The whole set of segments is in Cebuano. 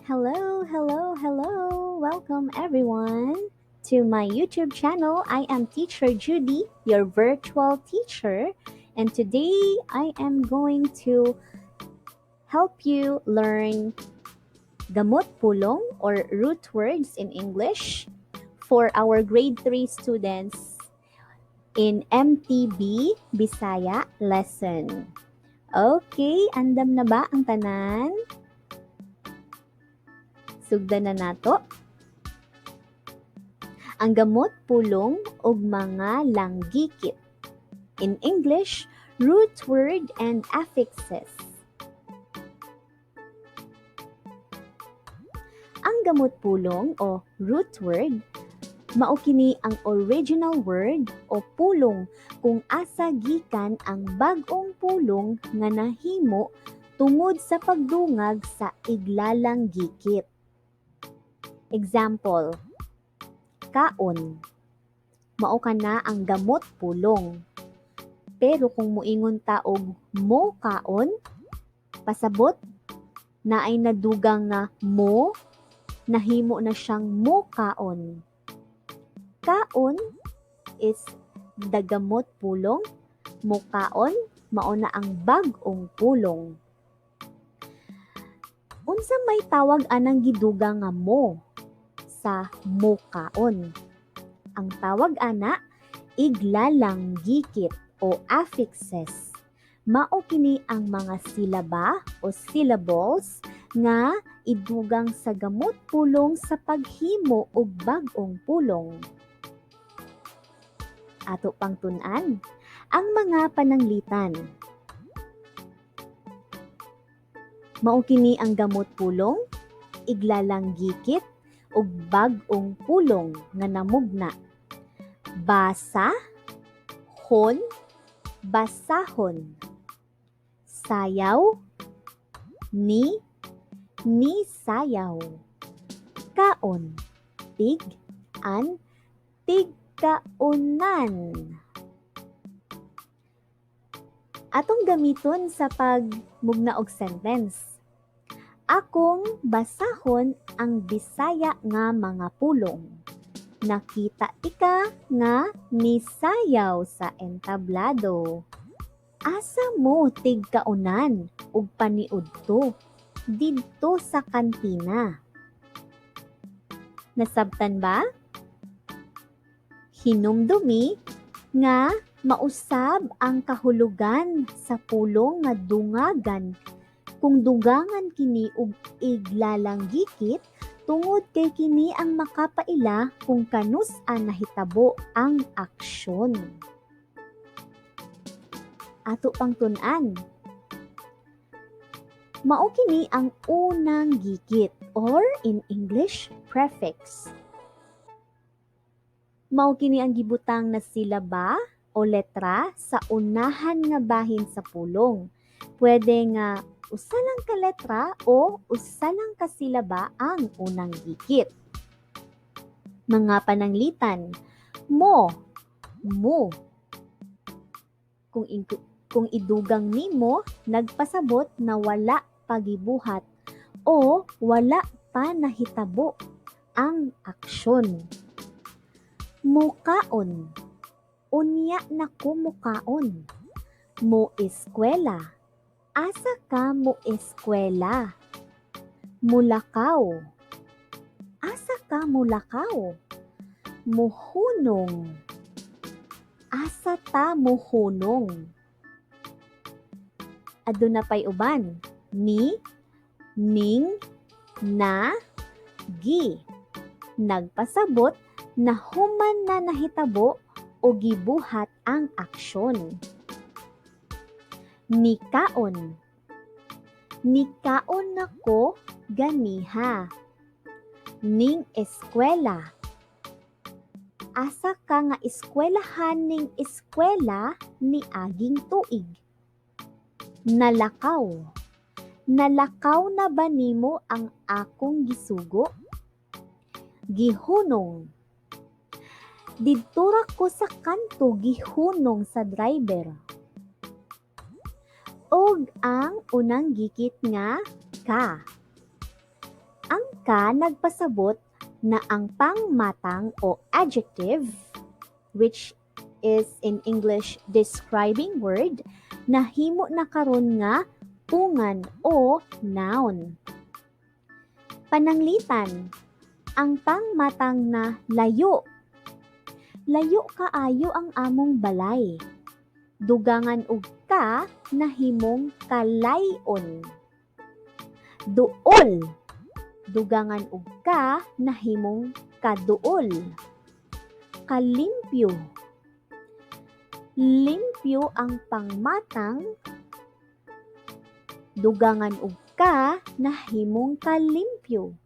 Hello, hello, hello. Welcome, everyone, to my YouTube channel. I am Teacher Judy, your virtual teacher, and today I am going to help you learn gamot pulong or root words in English for our grade 3 students in MTB Bisaya lesson. Okay, andam na ba ang tanan? Sugdan na nato. Ang gamot pulong ug mga langgikit. In English, root word and affixes. Ang gamot pulong o root word mao kini ang original word o pulong kung asa gikan ang bag-ong pulong nga nahimo tungod sa pagdungag sa iglalang gikit. Example, kaon. Mao kana ang gamot pulong. Pero kung moingon ta og mo kaon, pasabot naay nadugang nga mo, nahimo na siyang mo kaon. Kaon is the gamot pulong, mukaon mao na ang bag-ong pulong. Unsa may tawag anang gidugang nga mo sa mukaon? Ang tawag ana, iglalang gikit o affixes. Mao kini ang mga silaba o syllables nga idugang sa gamot pulong sa paghimo og bag-ong pulong. Ato pang tun-an ang mga pananglitan. Mao kini ang gamot pulong, iglalang gikit ug bag-ong pulong nga namugna. Basa, hon, basahon. Sayaw, ni, nisayaw. Kaon, tig, an, tigkaunan. Atong gamiton sa pagmugna og sentence. Akong basahon ang Bisaya nga mga pulong. Nakita tika nga nisayaw sa entablado. Asa mo tigkaunan ug paniudto didto sa kantina? Nasabtan ba? Hinumdumi nga mausab ang kahulugan sa pulong nga dungagan kung dugangan kini og iglalang gikit tungod kay kini ang makapaila kung kanus-a nahitabo ang aksyon. Ato pang tun-an. Mao kini ang unang gikit or in English, prefix. Mao kini ang gibutang na silaba o letra sa unahan nga bahin sa pulong. Pwede nga usa lang ka letra o usa lang ka silaba ang unang gikit. Mga pananglitan, mo, mo. Kung idugang nimo, nagpasabot na wala pa gibuhat o wala pa nahitabo ang aksyon. Mukaon. Unya na ko mukaon. Mo eskwela. Asa ka mo eskwela? Mulakaw. Asa ka mulakaw? Muhunong. Asa ta muhunong? Aduna pay uban. Ni, ning, na, gi. Nagpasabot na human na nahitabo o gibuhat ang aksyon. Nikaon. Nikaon nako ganiha. Ning eskwela. Asa ka nga eskwelahan ning eskwela ni aging tuig? Nalakaw. Nalakaw na ba nimo ang akong gisugo? Gihunong. Didto ra ko sa kanto gihunong sa driver. Og ang unang gikit nga ka. Ang Ka nagpasabot na ang pangmatang o adjective, which is in English describing word, nahimo na karon nga pungan o noun. Pananglitan, ang pangmatang na layo. Layo kaayo ang among balay. Dugangan og ka, nahimong kalayon. Duol. Dugangan og ka, nahimong kaduol. Kalimpyo. Limpyo ang pangmatang, dugangan og ka, nahimong kalimpyo.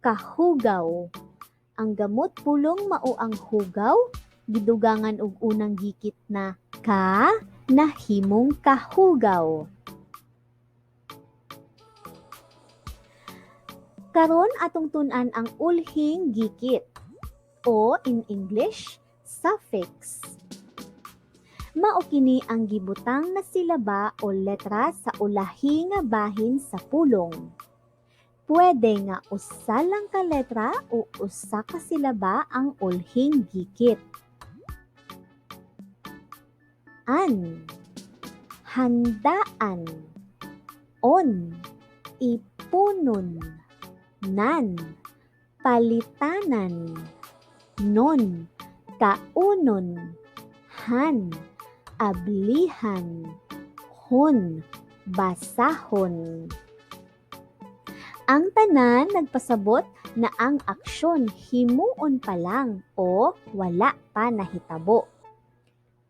Kahugaw. Ang gamot pulong mao ang hugaw, gidugangan og unang gikit na ka, nahimong kahugaw. Karon atong tun-an ang ulhing gikit o in English, suffix. Mao kini ang gibutang na silaba o letra sa ulahi nga bahin sa pulong. Pwede nga usa lang ka letra o usa ka silaba ang ulhing gikit. An, handaan, on, ipunon, nan, palitanan, nun, kaunon, han, ablihan, hun, basahon. Ang tanan nagpasabot na ang aksyon himuon pa lang o wala pa nahitabo.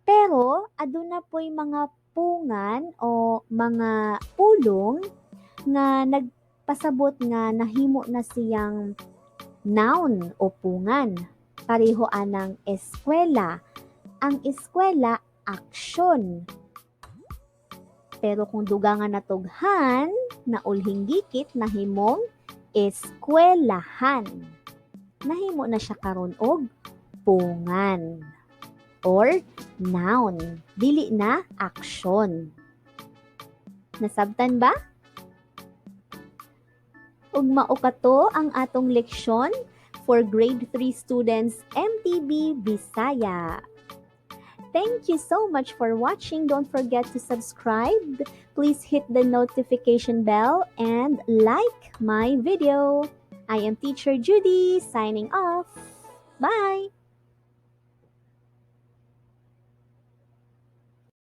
Pero aduna poy mga pungan o mga pulong nga nagpasabot nga nahimo na siyang noun o pungan. Pareho anang eskwela. Ang eskwela, aksyon. Pero kung dugangan na tog han, na ulhing gikit, nahimong eskwelahan. Nahimo na siya karon og pungan or noun. Dili na aksyon. Nasabtan ba? Ug mao kato ang atong leksyon for grade 3 students, MTB Bisaya. Thank you so much for watching. Don't forget to subscribe. Please hit the notification bell and like my video. I am Teacher Judy, signing off. Bye!